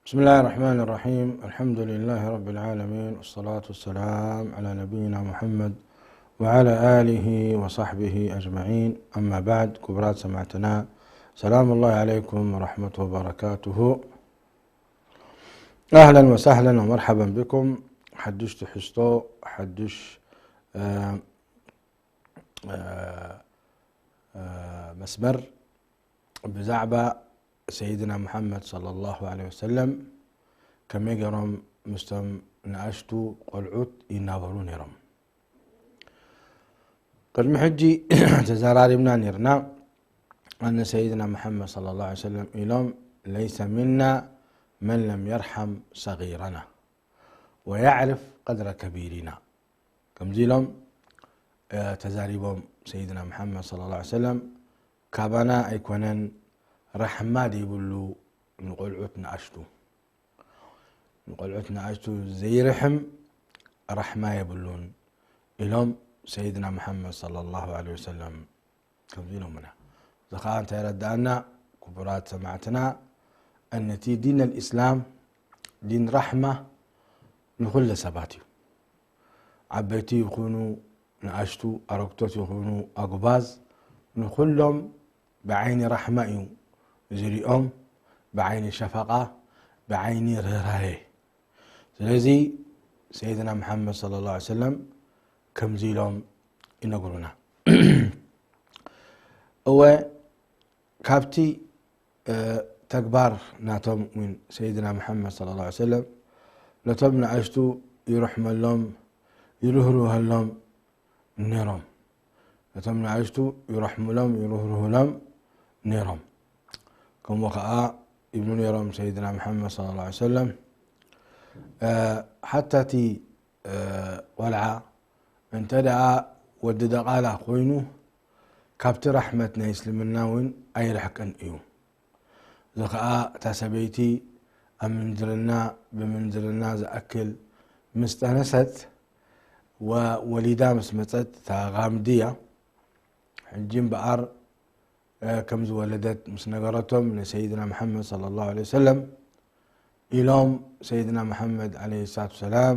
بسم الله الرحمن الرحيم. الحمد لله رب العالمين، والصلاة والسلام على نبينا محمد وعلى آله وصحبه أجمعين. أما بعد، ክቡራት ሰማዕትና، سلام الله عليكم ورحمة وبركاته. أهلا وسهلا ومرحبا بكم. ሓድሽ ትሕዝቶ፣ ሓድሽ፣ እ፣ እ፣ እ፣ መስመር ብዛዕባ ሰይድና ሙሓመድ ሰለላሁ ዐለይሂ ወሰለም ከመይ ገይሮም ምስቶም ንኣሽቱ ቆልዑት ይናበሩ ነይሮም። ቅድሚ ሕጂ ተዘራሪብና ነይርና። ኣነ ሰይድና ሙሓመድ ሰለላሁ ዐለይሂ ወሰለም ኢሎም፣ ليس منا من لم يرحم صغيرنا ويعرف قدر كبيرنا። ከምዚ ኢሎም፣ እ፣ ተዛሪቦም ሰይድና ሙሓመድ ሰለላሁ ዐለይሂ ወሰለም። ካባና ኣይኮነን ራሕማ ዘይብሉ ንቆልዑት ንኣሽቱ፣ ንቆልዑት ንኣሽቱ ዘይርሕም ራሕማ የብሉን ኢሎም ሰይድና ሙሓመድ ሰለላሁ ዐለይሂ ወሰለም። ከምዚ ኢሎምና። እዚ ኸዓ እንታይ የረድኣና? ክቡራት ሰማዕትና፣ እነቲ ዲን ኣልእስላም ዲን ራሕማ ንኹለ ሰባት እዩ። ዓበይቲ ይኹኑ ንኣሽቱ፣ ኣረግቶት ይኹኑ ኣጉባዝ፣ ንኹሎም ብዓይኒ ራሕማ እዩ ዝሪኦም፣ ብዓይኒ ሸፈቓ፣ ብዓይኒ ርህራሄ። ስለዚ ሰይድና ሙሓመድ ሰለላሁ ዐለይሂ ወሰለም ከምዚ ኢሎም ይነግሩና። እወ፣ ካብቲ፣ እ፣ ተግባር ናቶም እውን ሰይድና ሙሓመድ ሰለላሁ ዐለይሂ ወሰለም ነቶም ንኣሽቱ ይርሕመሎም፣ ይርህርህሎም ነይሮም። ነቶም ንኣሽቱ ይረሕሙሎም፣ ይርህርሁሎም ነይሮም። ከምኡ ኸዓ ይብሉ ነይሮም ሰይድና ሙሓመድ ሰለላሁ ዐለይሂ ወሰለም። እ፣ ሓታ እቲ፣ እ፣ ቆልዓ እንተ ደኣ ወዲ ደቓላ ኮይኑ፣ ካብቲ ራሕመት ናይ እስልምና እውን ኣይርሕቅን እዩ። እዚ ኸዓ እታ ሰበይቲ ኣብ ምንዝርና፣ ብምንዝርና ዝኣክል ምስ ጠነሰት፣ ወ-፣ ወሊዳ ምስ መጸት፣ እታ ጋምድያ፣ ሕጂ እምበኣር፣ እ፣ ከም ዝወለደት ምስ ነገረቶም ንሰይድና መሓመድ ሰለላሁ ዐለይሂ ወሰለም፣ ኢሎም ሰይድና መሓመድ ዐለይሂ ሰላቱ ወሰላም፣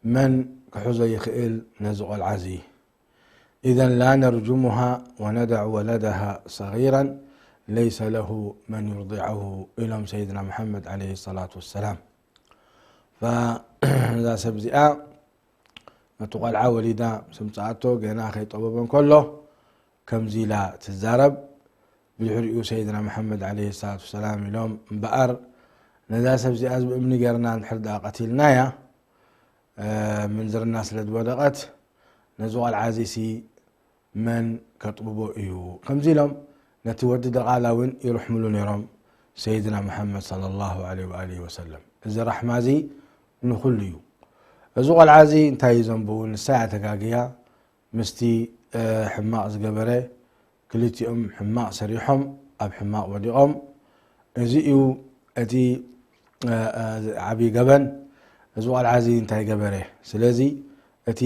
መን ክሕዞ ይኽእል ነዚ ቆልዓ እዚ? إذا لا نرجمها وندع ولدها صغيرا ليس له من يرضعه، ኢሎም ሰይድና መሓመድ ዐለይሂ ሰላቱ ወሰላም። ፈ-፣ እዛ ሰብ እዚኣ ነቲ ቆልዓ ወሊዳ ምስ ኣምጽኣቶ፣ ገና ከይጠበበ እንከሎ ከምዚ ኢላ ትዛረብ። ብድሕሪኡ ሰይድና መሓመድ ዐለይሂ ሰላቱ ወሰላም ኢሎም፣ እምበኣር ነዛ ሰብ እዚኣ ብእምኒ ጌርና እንድሕር ደኣ ቀቲልናያ፣ እ፣ ምንዝርና ስለ ዝወደቐት፣ ነዚ ቆልዓ እዚሲ መን ከጥብቦ እዩ? ከምዚ ኢሎም ነቲ ወዲ ደቓላ እውን ይርሕምሉ ነይሮም ሰይድና መሓመድ ሰለላሁ ዐለይሂ ወኣሊሂ ወሰለም። እዚ ራሕማ እዚ ንኹሉ እዩ። እዚ ቆልዓ እዚ እንታይ እዩ ዘንብቡ? ንሳ እያ ተጋግያ። ምስቲ፣ እ፣ ሕማቕ ዝገበረ፣ ክልቲኦም ሕማቕ ሰሪሖም ኣብ ሕማቕ ወዲቖም። እዚ እዩ እቲ፣ እ፣ እ፣ ዓብዪ ገበን። እዚ ቆልዓ እዚ እንታይ ገበረ? ስለዚ እቲ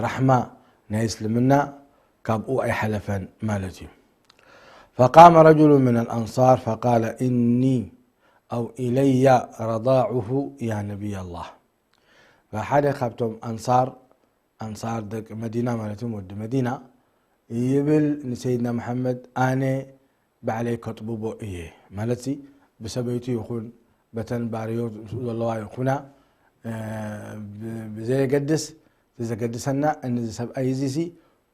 ራሕማ ናይ እስልምና ካብኡ ኣይሓለፈን ማለት እዩ። فقام رجل من الأنصار فقال إني أو إلي رضاعه يا نبي الله. ሓደ ካብቶም ኣንሳር፣ ኣንሳር ደቂ መዲና ማለት እዮም፣ ወዲ መዲና፣ ይብል ንሰይድና መሓመድ፣ ኣነ ባዕለይ ከጥብቦ እየ። ማለትሲ ብሰበይቱ ይኹን በተን ባርዮት ምስኡ ዘለዋ ይኹና፣ እ፣ ብ-፣ ብዘየገድስ፣ እቲ ዘገድሰና፣ እዚ ሰብኣይ እዚሲ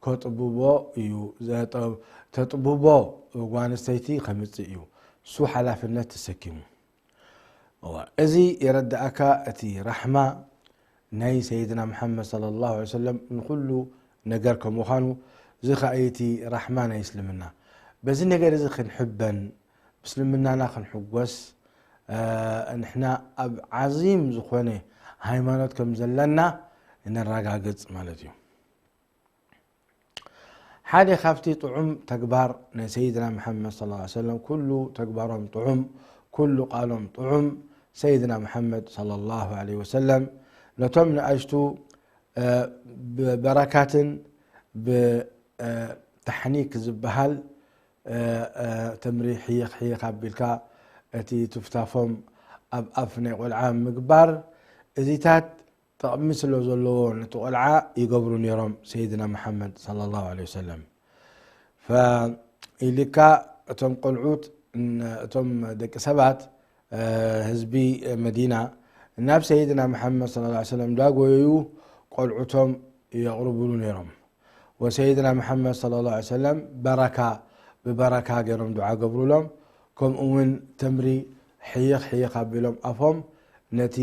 ከጥብቦ እዩ። ዘጠ-፣ ተጥብቦ ጓል ኣንስተይቲ ከምጽእ እዩ። እሱ ሓላፍነት ተሰኪሙ። እዋ፣ እዚ የረድኣካ እቲ ራሕማ ናይ ሰይድና መሓመድ ሰለላሁ ዐለይሂ ወሰለም ንኹሉ ነገር ከም ምዃኑ፣ እዚ ኸኣ እቲ ራሕማ ናይ እስልምና። በዚ ነገር እዚ ክንሕበን፣ ምስልምናና ክንሕጎስ፣ እ፣ ንሕና ኣብ ዓዚም ዝኾነ ሃይማኖት ከም ዘለና ነረጋግጽ ማለት እዩ። ሓደ ካብቲ ጥዑም ተግባር ናይ ሰይድና መሓመድ ሰለላሁ ዐለይሂ ወሰለም፣ ኩሉ ተግባሮም ጥዑም፣ ኩሉ ቃሎም ጥዑም። ሰይድና መሓመድ ሰለላሁ ዐለይሂ ወሰለም ነቶም ንኣሽቱ፣ እ፣ ብበረካትን ብ-፣ እ፣ ታሕኒክ ዝበሃል፣ እ፣ እ፣ ተምሪ ሕይኽ ሕይኽ ኣቢልካ እቲ ትፍታፎም ኣብ ኣፍ ናይ ቆልዓ ምግባር፣ እዚታት ጥቕሚ ስለ ዘለዎ ነቲ ቆልዓ ይገብሩ ነይሮም ሰይድና መሓመድ ሰለላሁ ዐለይሂ ወሰለም። ፈኢልካ እቶም ቆልዑት፣ ን-፣ እቶም ደቂ ሰባት፣ እ፣ ህዝቢ መዲና ናብ ሰይድና መሓመድ ሰለላሁ ዐለይሂ ወሰለም እንዳጎየዩ ቆልዑቶም የቕርቡሉ ነይሮም። ወሰይድና መሓመድ ሰለላሁ ዐለይሂ ወሰለም በረካ፣ ብበረካ ገይሮም ዱዓ ገብሩሎም። ከምኡ እውን ተምሪ ሕይኽ ሕይኽ ኣቢሎም ኣፎም፣ ነቲ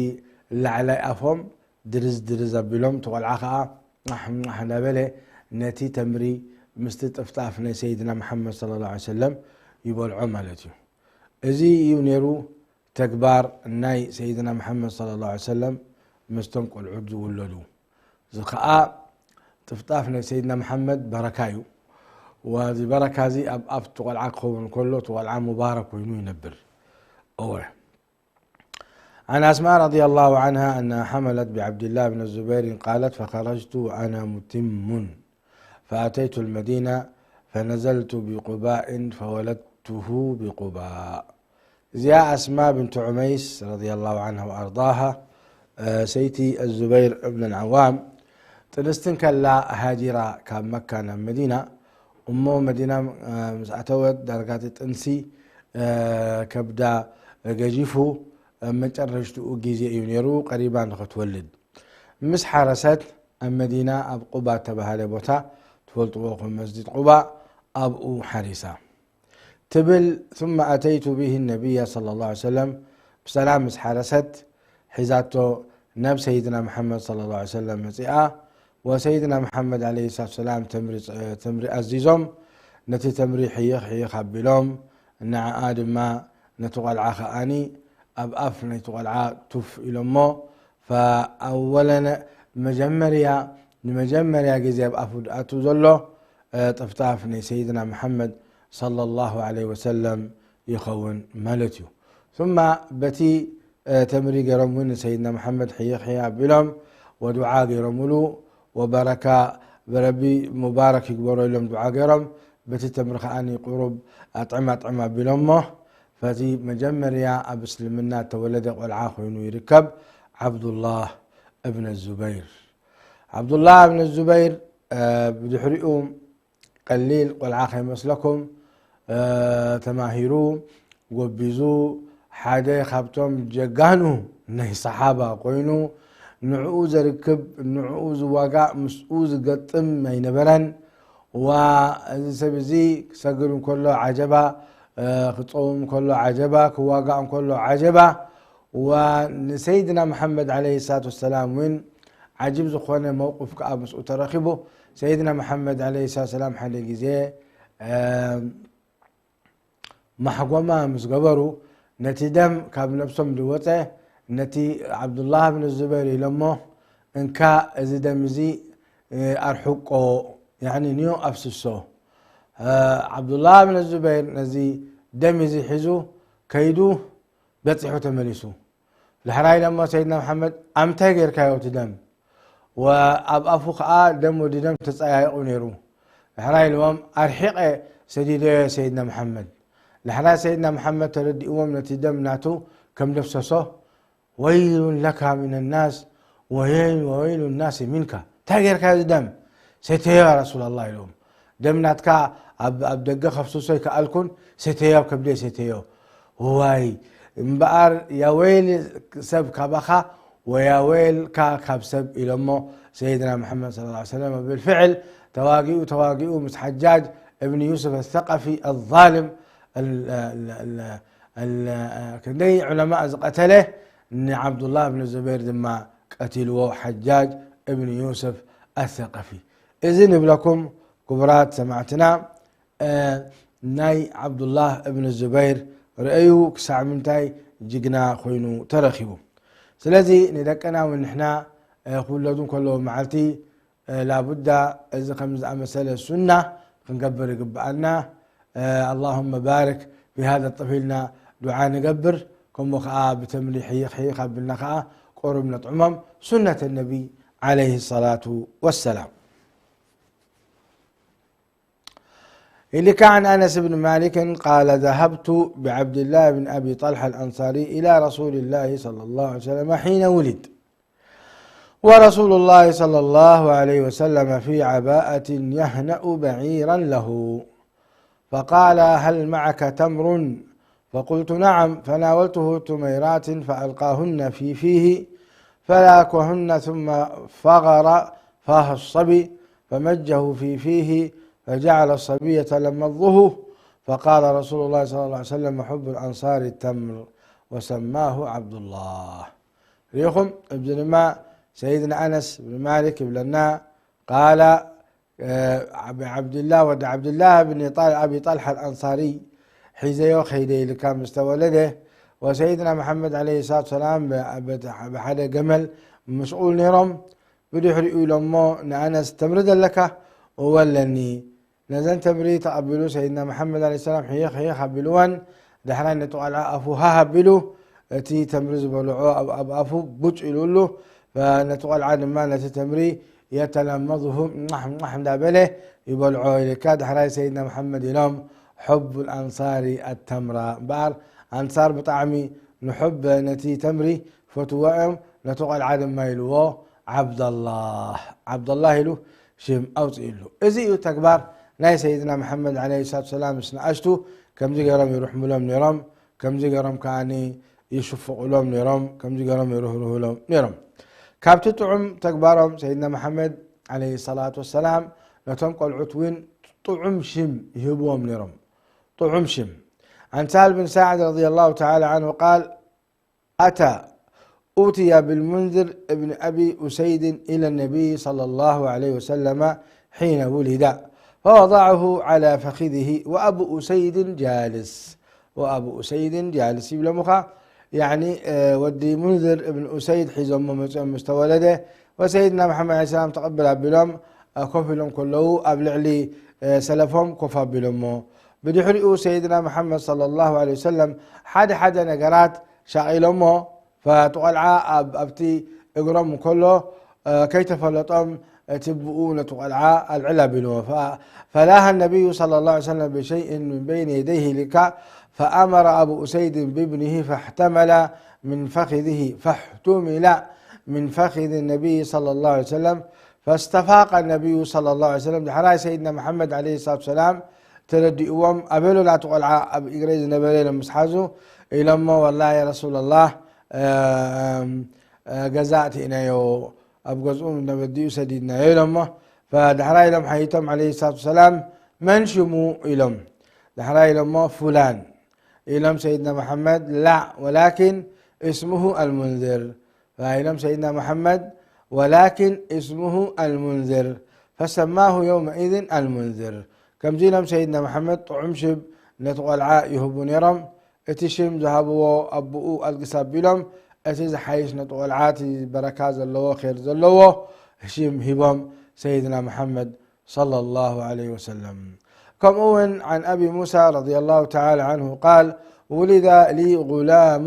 ላዕላይ ኣፎም ድርዝ ድርዝ ኣቢሎም፣ እቲ ቆልዓ ኸዓ ቃሕ ቃሕ እንዳበለ ነቲ ተምሪ ምስቲ ጥፍጣፍ ናይ ሰይድና መሓመድ ሰለላሁ ዐለይሂ ወሰለም ይበልዖ ማለት እዩ። እዚ እዩ ነይሩ ተግባር ናይ ሰይድና መሓመድ ሰለላሁ ዐለይሂ ወሰለም ምስቶም ቆልዑት ዝውለዱ። እዚ ኸዓ ጥፍጣፍ ናይ ሰይድና መሓመድ በረካ እዩ። ወዚ በረካ እዚ ኣብ ኣፍ እቲ ቆልዓ ክኸውን ከሎ፣ እቲ ቆልዓ ሙባረክ ኮይኑ ይነብር። እወ። عن أسماء رضي الله عنها أنها حملت بعبد الله بن الزبير قالت: فخرجت وأنا متم، فأتيت المدينة، فنزلت بقباء، فولدته بقباء. እዚኣ ኣስማ ብንት ዑመይስ ረዲየላሁ ዐንሃ ወኣርዳሃ፣ እ፣ ሰይቲ ኣዙበይር እብን ዓዋም፣ ጥንስቲ እንከላ ሃጂራ ካብ መካ ናብ መዲና፣ እሞ መዲና፣ እ፣ ምስ ኣተወት፣ ዳርጋ እቲ ጥንሲ፣ እ፣ ከብዳ ገጂፉ፣ ኣብ መጨረሽትኡ ግዜ እዩ ነይሩ፣ ቀሪባ ንኽትወልድ። ምስ ሓረሰት፣ ኣብ መዲና ኣብ ቁባ እተባህለ ቦታ፣ ትፈልጥዎ ኹም መስጂድ ቁባ፣ ኣብኡ ሓሪሳ። ትብል፣ ثم أتيت به النبي صلى الله عليه وسلم، ብሰላም ምስ ሓረሰት ሒዛቶ ናብ ሰይድና መሓመድ صلى الله عليه وسلم መጺኣ። ወሰይድና መሓመድ عليه الصلاة والسلام ተምሪ፣ ተምሪ ኣዚዞም፣ ነቲ ተምሪ ሕይኽ ሕይኽ ኣቢሎም፣ ንዓኣ ድማ ነቲ ቆልዓ ከኣኒ ኣብ ኣፍ ናይቲ ቆልዓ ቱፍ ኢሎሞ። ፈኣወለን መጀመርያ፣ ንመጀመርያ ግዜ ኣብ ኣፉ ዝኣቱ ዘሎ፣ እ፣ ጥፍጣፍ ናይ ሰይድና መሓመድ ሰለላሁ ዐለይሂ ወሰለም ይኸውን ማለት እዩ። ثم በቲ፣ እ፣ ተምሪ ገይሮም እውን ንሰይድና መሓመድ ሕይኽ ሕይኽ ኣቢሎም ወዱዓ ገይሮምሉ፣ ወበረካ ብረቢ ሙባረክ ይግበሮ ኢሎም ዱዓ ገይሮም፣ በቲ ተምሪ ከዓኒ ቁሩብ ኣጥዕም ኣጥዕም ኣቢሎሞ፣ ፈቲ መጀመርያ ኣብ እስልምና እተወለደ ቆልዓ ኮይኑ ይርከብ፣ ዓብዱላህ እብን ዙበይር። ዓብዱላህ እብን ዙበይር፣ እ፣ ብድሕሪኡ ቀሊል ቆልዓ ከይመስለኩም፣ እ፣ ተማሂሩ፣ ጎቢዙ፣ ሓደ ካብቶም ጀጋኑ ናይ ሰሓባ ኮይኑ፣ ንዕኡ ዘርክብ፣ ንዕኡ ዝዋጋእ፣ ምስኡ ዝገጥም ኣይነበረን። ዋ፣ እዚ ሰብ እዚ ክሰግድ እንከሎ ዓጀባ፣ እ፣ ክጸውም እንከሎ ዓጀባ፣ ክዋጋእ እንከሎ ዓጀባ። ዋ፣ ንሰይድና መሓመድ ዓለይሂ ሰላቱ ወሰላም እውን ዓጂብ ዝኾነ መውቅፍ ከኣ ምስኡ ተረኺቡ። ሰይድና መሓመድ ዓለይሂ ሰላቱ ወሰላም ሓደ ግዜ፣ እ፣ ማሕጎማ ምስ ገበሩ፣ ነቲ ደም ካብ ነብሶም ዝወጸ፣ ነቲ ዓብዱላህ ብን ዙበይር ኢሎሞ፣ እንካ እዚ ደም እዚ፣ እ፣ ኣርሕቆ፣ ያዕኒ ንዮ ኣፍስሶ። እ፣ ዓብዱላህ ብን ዙበይር ነዚ ደም እዚ ሒዙ ከይዱ በጺሑ ተመሊሱ። ዳሕራይ ኢሎሞ ሰይድና መሓመድ፣ ኣብ ምንታይ ጌርካዮ እቲ ደም? ወኣብ ኣፉ ኸኣ ደም ወዲ ደም ተጸያይቑ ነይሩ። ዳሕራይ ኢልዎም፣ ኣርሒቐ ሰዲደዮ ሰይድና መሓመድ። ዳሕራይ ሰይድና መሓመድ ተረዲእዎም ነቲ ደም ናቱ ከም ደፍሰሶ፣ ወይሉን ለካ ሚነ ናስ ወወይሉ ናሲ ሚንካ። እንታይ ጌርካዮ እዚ ደም? ሰተዮ ያ ረሱላላህ ኢሎም። ደም ናትካ ኣብ፣ ኣብ ደገ ከፍስሶ ኣይከኣልኩን፣ ሰተዮ፣ ኣብ ከብደይ ሰተዮ። ዋይ እምበኣር፣ ያ ወይል ሰብ ካባኻ ወያ ወይልካ ካብ ሰብ ኢሎሞ ሰይድና መሓመድ ሰለላሁ ዐለይሂ ወሰለም። ብልፍዕል ተዋጊኡ፣ ተዋጊኡ ምስ ሓጃጅ እብን ዩሱፍ ኣሰቀፊ ኣዛልም፣ ال-፣ ال-፣ ال-፣ ال-፣ ክንደይ ዑለማእ ዝቐተለ ንዓብዱላህ እብን ዙበይር ድማ ቀቲልዎ፣ ሓጃጅ እብን ዩሱፍ ኣሰቀፊ። እዚ ንብለኩም ክቡራት ሰማዕትና፣ እ፣ ናይ ዓብዱላህ እብን ዙበይር ርእዩ ክሳዕ ምንታይ ጅግና ኮይኑ ተረኺቡ። ስለዚ ንደቅና እውን ንሕና፣ እ፣ ክውለዱ እንከለዉ መዓልቲ፣ እ፣ ላቡዳ እዚ ከም ዝኣመሰለ ሱና ክንገብር ይግብኣና። እ፣ ኣላሁመ ባርክ ፊ ሃዛ ጥፊል ኢልና ዱዓ ንገብር። ከምኡ ኸዓ ብተምሪ ሕይኽ ሕይኽ ኣቢልና ኸዓ ቁሩብ ነጥዕሞም። ሱነት ነቢ ዓለይሂ ሰላቱ ወሰላም። إليك عن أنس بن مالك قال: ذهبت بعبد الله بن أبي طلحة الأنصاري إلى رسول الله صلى الله عليه وسلم حين ولد، ورسول الله صلى الله عليه وسلم في عباءة يهنأ بعيرا له، فقال: هل معك تمر؟ فقلت: نعم. فناولته تميرات فألقاهن في فيه، فلاكهن، ثم فغر فاه الصبي فمجه في فيه، فجعل الصبي يتلمضه، فقال رسول الله صلى الله عليه وسلم: حب الأنصار التمر، وسماه عبد الله. ريخم ابن ما سيدنا أنس بن مالك بلنا قال، እ፣ ዓብ-፣ ዓብድላ ወዲ ዓብድላ ብን ጣል-፣ ኣቢ ጣልሓ ኣልኣንሳሪ ሒዘዮ ከይደ ኢልካ ምስ ተወለደ፣ ወሰይድና መሓመድ ዓለይሂ ሰላቱ ሰላም ብ-፣ ብ-፣ ብሓደ ገመል ምስቑል ነይሮም። ብድሕሪኡ ኢሎሞ፣ ንኣነስ ተምሪ ዘለካ? እወ ኣለኒ። ነዘን ተምሪ ተቐቢሉ ሰይድና መሓመድ ዓለይሂ ሰላም ሕይኽ ሕይኽ ኣቢልወን፣ ዳሕራይ ነቲ ቆልዓ ኣፉ ሃህ ኣቢሉ፣ እቲ ተምሪ ዝበልዖ ኣብ፣ ኣብ ኣፉ ቡጭ ኢሉሉ፣ ነቲ ቆልዓ ድማ ነቲ ተምሪ የተለመዝሁ፣ ሟሕ ሟሕ እንዳበለ ይበልዖ ኢልካ። ዳሕራይ ሰይድና መሓመድ ኢሎም፣ "ሑቡል ኣንሳሪ ኣተምራ" እምበኣር፣ ኣንሳር ብጣዕሚ ንሑብ ነቲ ተምሪ ፈትዎ እዮም። ነቲ ቆልዓ ድማ ኢልዎ፣ "ዓብደላህ፣ ዓብደላህ" ኢሉ ሽም ኣውፅእሉ። እዚ እዩ ተግባር ናይ ሰይድና መሓመድ ዓለይሂ ሰላቱ ሰላም። ምስ ንኣሽቱ ከምዚ ገይሮም ይርሕሙሎም ነይሮም፣ ከምዚ ገይሮም ከዓኒ ይሽፍቑሎም ነይሮም፣ ከምዚ ገይሮም ይርህርሁሎም ነይሮም። ካብቲ ጥዑም ተግባሮም ሰይድና መሓመድ ዓለይሂ ሰላቱ ወሰላም ነቶም ቆልዑት እውን ጥዑም ሽም ይህብዎም ነይሮም። ጥዑም ሽም። عن سهل بن سعد رضي الله تعالى عنه قال: أتى، أتي بالمنذر ابن أبي أسيد إلى النبي صلى الله عليه وسلم حين ولد، فوضعه على فخذه وأبو أسيد جالس. وأبو أسيد جالس ይብለሙኻ። ያኒ፣ እ፣ ወዲ ሙንዝር እብን ኡሰይድ ሒዞሞ መፅኦም ምስ ተወለደ፣ ወሰይድና መሓመድ ዓለይሂ ሰላም ተቐብል ኣቢሎም፣ እ፣ ኮፍ ኢሎም ከለዉ ኣብ ልዕሊ፣ እ፣ ሰለፎም ኮፍ ኣቢሎሞ። ብድሕሪኡ ሰይድና መሓመድ ሰለላሁ ዐለይሂ ወሰለም ሓደ ሓደ ነገራት ሻቒሎሞ፣ ፈቲ ቆልዓ ኣብ-፣ ኣብቲ እግሮም እንከሎ፣ እ፣ ከይተፈለጦም እቲ ብኡ ነቲ ቆልዓ ኣልዕል ኣቢልዎ። ፈ-፣ ፈላሃ ነቢዩ ሰለላሁ ዐለይሂ ወሰለም ብሸይእን ምን በይን የደይህ ኢልካ፣ ፈኣመረ ኣቡ ኡሰይድን ብብኒሂ ፈሕተመላ ምን ፈኺዝሂ፣ ፈሕቱሚላ ምን ፈኺዝ ነቢይ ሰለላሁ ዐለይሂ ወሰለም፣ ፈስተፋቀ ነቢዩ ሰለላሁ ዐለይሂ ወሰለም። ዳሕራይ ሰይድና መሓመድ ዓለይሂ ሰላቱ ወሰላም ተረዲእዎም፣ ኣበሎ ናቱ ቆልዓ ኣብ እግረይ ዝነበረ ኢሎም ምስ ሓዙ፣ ኢሎሞ፣ "ወላሂ ያ ረሱለላህ፣ እም፣ እ፣ ገዛ ኣእቲእናዮ፣ ኣብ ገዝኡ ነበዲኡ ሰዲድናዮ" ኢሎሞ። ፈዳሕራይ ኢሎም ሓይቶም ዓለይሂ ሰላቱ ወሰላም፣ "መን ሽሙ?" ኢሎም። ዳሕራይ ኢሎሞ፣ "ፉላን" ኢሎም ሰይድና መሓመድ። "ላእ፣ ወላኪን እስሙሁ ኣልሙንዝር" ኢሎም ሰይድና መሓመድ። "ወላኪን እስሙሁ ኣልሙንዝር ፈሰማሁ የውመኢዝን ኣልሙንዝር" ከምዚ ኢሎም ሰይድና መሓመድ ጥዑም ሽም ነቲ ቆልዓ ይህቡ ነይሮም። እቲ ሽም ዝሃብዎ ኣቦኡ ኣልግስ ኣቢሎም፣ እቲ ዝሓይሽ ነቲ ቆልዓ፣ እቲ በረካ ዘለዎ፣ ኼር ዘለዎ ሽም ሂቦም ሰይድና መሓመድ ሰለላሁ ዐለይሂ ወሰለም። ከምኡ እውን عن أبي موسى رضي الله تعالى عنه قال: ولد لي غلام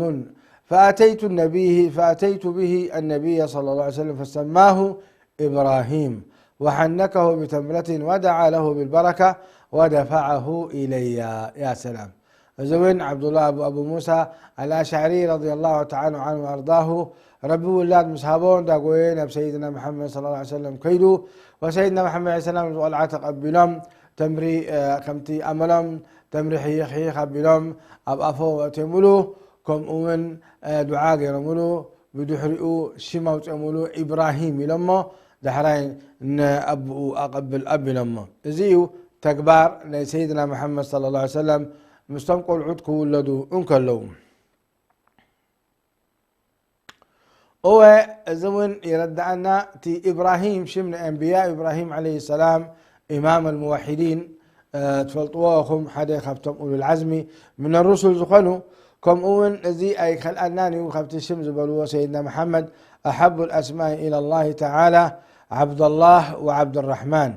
فأتيت النبي، فأتيت به النبي صلى الله عليه وسلم فسماه إبراهيم وحنكه بتمرة ودعا له بالبركة ودفعه إلي. يا سلام. እዚ እውን ዓብዱላህ ኣቡ፣ ኣቡ ሙሳ ኣልኣሽዓሪ ረዲየላሁ ተዓላ ዐንሁ ወኣርዳሁ፣ ረቢ ውላድ ምስ ሃቦ፣ እንዳጎየ ናብ ሰይድና መሓመድ ሰለላሁ ዐለይሂ ወሰለም ከይዱ። ወሰይድና መሓመድ ዐለይሂ ሰላም፣ እዚ ቆልዓ ተቐቢሎም፣ ተምሪ፣ እ፣ ከምቲ ኣመሎም፣ ተምሪ ሕይኽ ሕይኽ ኣቢሎም፣ ኣብ ኣፎ ኣእትዮምሉ፣ ከምኡ እውን፣ እ፣ ዱዓ ገይሮምሉ። ብድሕሪኡ ሽም ኣውፅኦምሉ፣ ኢብራሂም ኢሎሞ፣ ዳሕራይ ንኣቦኡ ኣቐብል ኣቢሎሞ። እዚ እዩ ተግባር ናይ ሰይድና መሓመድ ሰለላሁ ዐለይሂ ወሰለም ምስቶም ቆልዑት ክውለዱ እንከለዉ። እወ፣ እዚ እውን ይረድኣና፣ እቲ ኢብራሂም ሽም ናይ ኣንብያ፣ ኢብራሂም ዐለይሂ ሰላም፣ ኢማም ኣልሙዋሒዲን፣ እ፣ ትፈልጥዎ ኢኹም፣ ሓደ ካብቶም ኡሉል ዓዝሚ ምን ሩሱል ዝኾኑ። ከምኡ እውን እዚ ኣይከልኣናን እዩ፣ ካብቲ ሽም ዝበልዎ ሰይድና መሓመድ፣ أحب الأسماء إلى الله تعالى عبد الله وعبد الرحمن،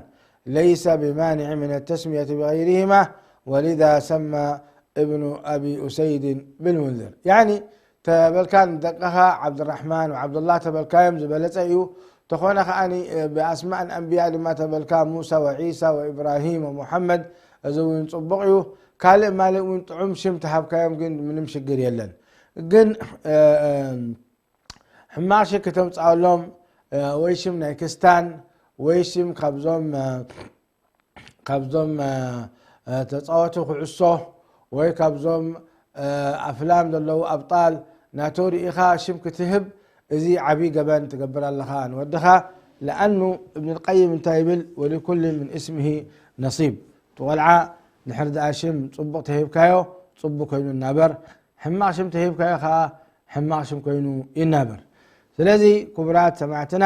ليس بمانع من التسمية بغيرهما، ولذا سمى ابن أبي أسيد بالمنذر. ያኒ ተበልካ ንደቅኻ ዓብድራሕማን ወዓብዱላህ ተበልካዮም ዝበለጸ እዩ። ተኾነ ከኣኒ፣ እ፣ ብኣስማእን ኣንብያ ድማ ተበልካ ሙሳ ወዒሳ ወኢብራሂም ወሙሓመድ፣ እዚ እውን ጽቡቕ እዩ። ካልእ ማልእ እውን ጥዑም ሽም ተሃብካዮም ግን ምንም ሽግር የለን። ግን ሕማቕ ሽም ክተምጽኣሎም ወይ ሽም ናይ ክስታን ወይ ሽም ካብዞም ካብዞም ተጻወቲ ኩዕሶ ወይ ካብዞም ኣፍላም ዘለዉ ኣብጣል ናቶ ርኢኻ ሽም ክትህብ፣ እዚ ዓብዪ ገበን ትገብር ኣለኻ ንወድኻ። ለኣኑ እብን ቀይም እንታይ ይብል? ወሊኩል ምን እስምሂ ነሲብ። እቲ ቆልዓ ድሕር ደኣ ሽም ጽቡቕ ተሂብካዮ ጽቡቕ ኮይኑ እናበር፣ ሕማቕ ሽም ተሂብካዮ ከዓ ሕማቕ ሽም ኮይኑ ይናበር። ስለዚ ክቡራት ሰማዕትና፣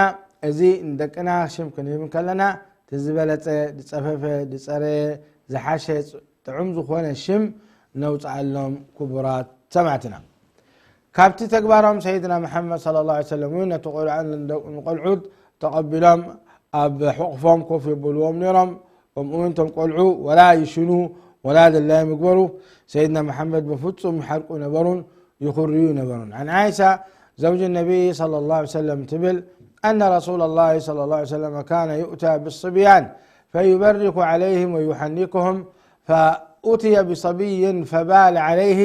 እዚ ንደቅና ሽም ክንህብ እንከለና እቲ ዝበለጸ፣ ዝጸፈፈ፣ ዝጸረየ፣ ዝሓሸ፣ ጥዑም ዝኾነ ሽም ነውፅኣሎም። ክቡራት ሰማዕትና፣ ካብቲ ተግባሮም ሰይድና መሓመድ ሰለላሁ ዐለይሂ ወሰለም እውን ነቲ ቆልዓ ንቆልዑት ተቐቢሎም ኣብ ሕቑፎም ኮፍ የብልዎም ነይሮም። ከምኡ እውን እቶም ቆልዑ ወላ ይሽኑ ወላ ድላዮም ይግበሩ፣ ሰይድና መሓመድ ብፍጹም ይሓርቁ ነበሩን ይኹርዩ ነበሩን። عن عائشة زوج النبي صلى الله عليه وسلم ትብል أن رسول الله صلى الله عليه وسلم كان يؤتى بالصبيان فيبرك عليهم ويحنكهم فأتي بصبي فبال عليه